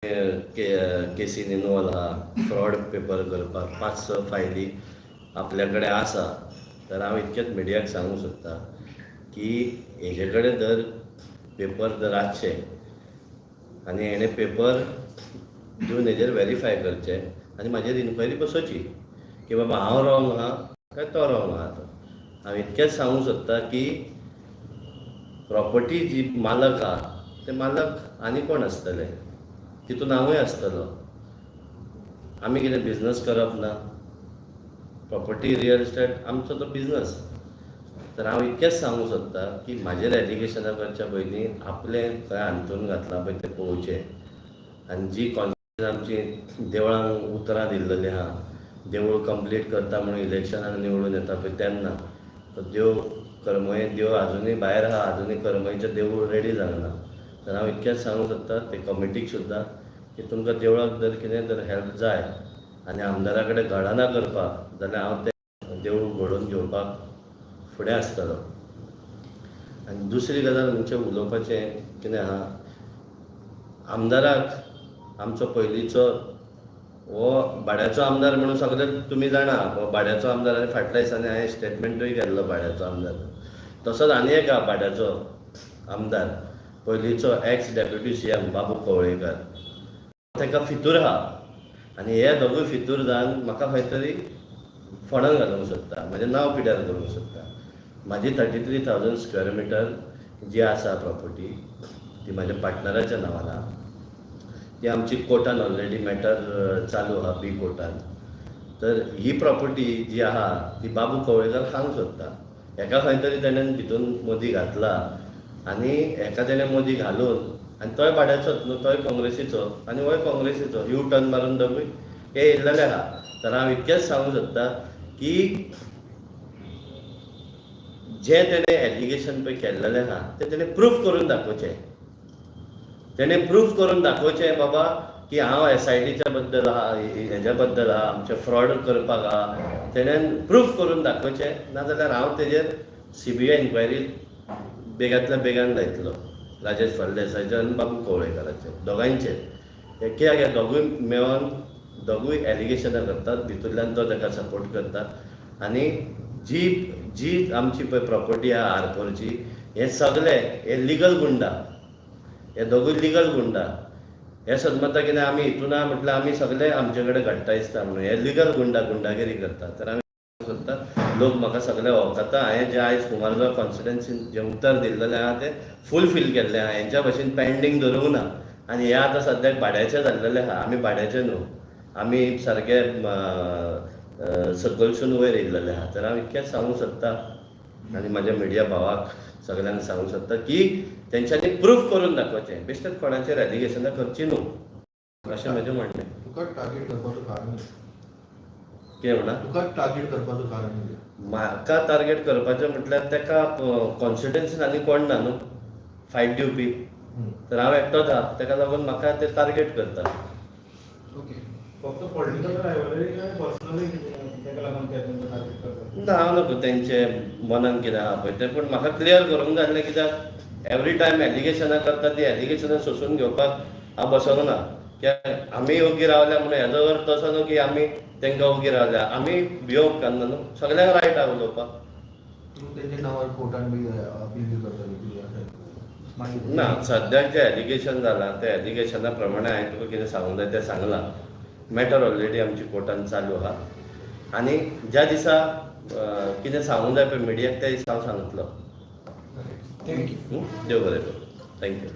Casein involve आहा, fraud paper करपाक पांच स फायली आपल्या कडेन आसा. तर हांव इतकेंच मिडियाक सांगूंक सोदतां की हेजे कडेन जर पेपर जर आसचे आनी हेणें पेपर दिवन हेजेर वेरीफाय करचें आनी म्हाजेर इन्क्वायरी बसोवची की बाबा हांव रॉंग आहा काय तो रॉंग आहा. तो हांव इतकेंच सांगूंक सोदतां की प्रॉपर्टी जी मालक आहा ते मालक आनी कोण आसतले, तितून हांवूय आसतलो. आमी कितें बिजनस करप ना? प्रॉपर्टी, रियल इस्टेट आमचो तो बिजनस. तर हांव इतकेंच सांगूंक सोदतां की म्हाजेर एलिगेशनां करच्या पयलीं आपलें खंय हांतून घातलां पळय तें पळोवचें. आनी जी आमची देवळांक उतरां दिल्लेलीं आहा, देवूळ कंप्लीट करता म्हणून इलेक्शनाक निवडून येता पळय तेन्ना, तो देव करमळे देव आजुनूय भायर आहा, आजुनूय करमळीचें देवूळ रेडी जावंक ना. तर हांव इतकेंच सांगूंक सोदतां ते कमिटीक सुद्दां की तुमकां देवळाक जर कितें जर हेल्प जाय आनी आमदारा कडेन घडना करपाक जाल्यार हांव तें देवूळ घडोवन घेवपाक फुडें आसतलो. आनी दुसरी गजाल म्हणजे उलोवपाचें कितें आहा, आमदाराक आमचो पयलींचो हो भाड्याचो आमदार म्हणून सगळे तुमी जाणा, हो भाड्याचो आमदार. आनी फाटल्या दिसांनी हांवें स्टेटमेंटूय केल्लो भाड्याचो आमदार. तसोच आनी एक आहा भाड्याचो आमदार पयलींचो, एक्स डेप्युटी सीएम बाबू कवळेकर, ताका फितूर आहा. आनी हे दोगूय फितूर जावन म्हाका खंय तरी फोंडान घालूंक सोदता, म्हजें नांव पिड्यार करूंक सोदता. म्हाजी 33,000 square meter जी आसा प्रॉपर्टी, ती म्हाज्या पार्टनराच्या नांवान आहा. ती आमची कोर्टान ऑलरेडी मॅटर चालू आहा, बी कोर्टान. तर ही प्रॉपर्टी जी आहा ती बाबू कवळेकर खावंक सोदता. हेका खंय तरी तेणेन भितून मदीं घातला आनी हेका तेणें मदीं घालून, आनी तोय भाड्याचोच न्हू, तोय काँग्रेसीचो आनी होय काँग्रेसीचो, यू टर्न मारून दोगूय हे येयल्लेले आहा. तर हांव इतकेंच सांगूंक सोदतां की जे तेणें एलिगेशन पळय केल्लेलें आहा तें तेणें प्रूफ करून दाखोवचें. तेणें प्रूफ करून दाखोवचें बाबा की हांव एसआयटीच्या बद्दल आहा, हेज्या बद्दल आहा, आमचें फ्रॉड करपाक आहा. तेणें प्रूफ करून दाखोवचें, नाजाल्यार हांव तेजेर सीबीआय इन्क्वायरी बेगांतल्या बेगान लायतलो, राजेश फळदेसायचेर आनी बाबू कवळेकराचेर, दोगांयचेर. हे कित्याक हे दोगूय मेळोन दोगूय एलिगेशनां करतात, भितूरल्यान तो ताका सपोर्ट करता. आनी जी जी आमची पळय प्रॉपर्टी आहा आरपोरची, हे सगळे हे लिगल गुंडा, हे दोगूय लिगल गुंडा. हे सदमता कितें आमी हितून आहा म्हटल्यार आमी सगळे आमचे कडेन घडटा दिसता म्हणून. हे लिगल गुंडा, गुंडागिरी करता. तर आमी सोदता लोक म्हाका सगळे वळखता. हांवें जें आयज कुमारजुंवा कॉन्स्टिट्युएन्सीन जें उतर दिल्लेलें आहा तें फुलफील केल्लें आहा, हेंच्या भशेन पेंडींग धरूंक ना. आनी हे आतां सद्याक भाड्याचे जाल्लेले आहा, आमी भाड्याचे न्हू, आमी सारके सकलसून वयर येयल्लेले आहा. तर हांव इतकेंच सांगूंक सोदता आनी म्हाज्या मिडिया भावाक सगल्यांक सांगूंक सोदता की तेंच्यांनी प्रूफ करून दाखोवचें, बेश्टेच कोणाचेर एलिगेशनां करची न्हू, अशें म्हजें म्हणणें. तुका टार्गेट करपाचो कारण? कितें म्हणा? तुका टार्गेट करपाचो कारण कितें? म्हाका टार्गेट करपाचें म्हटल्यार ताका कॉन्स्टिट्युएन्सीन आनी कोण ना न्हू फायट दिवपी, तर हांव एकटोच आहा, ताका लागून म्हाका ते टार्गेट करता. ओके. फक्त पॉलिटिकल रायवलरी काय पर्सनली ताका लागून ते तुमकां टार्गेट करतात? ना, हांव नको तेंचे मनान कितें आहा पळय तें, पूण म्हाका क्लियर करूंक जाय आसलें, कित्याक एवरी टायम एलिगेशनां करता, ती एलिगेशनां सोंसून घेवपाक हांव बसोंक ना. कित्याक आमी ओगी रावल्या म्हणून हेजो अर्थ असो न्हू की आमी तांकां ओगी रावल्या. आमी भियोंक उपकारना न्हू, सगल्यांक रायट आहा उलोवपाक. तूं तेंच्या नांवार कोर्टान बी अपील बी करतले कितें अशें मागीर? ना, सद्याक जें एलिगेशन जालां त्या एलिगेशना प्रमाणे हांवें तुका कितें सांगूंक जाय तें सांगलां. मॅटर ऑलरेडी आमची कोर्टान चालू आहा आनी ज्या दिसा कितें सांगूंक जाय पळय मिडियाक, त्या दिसा हांव सांगतलो. Thank you. देव बरें करूं, thank you.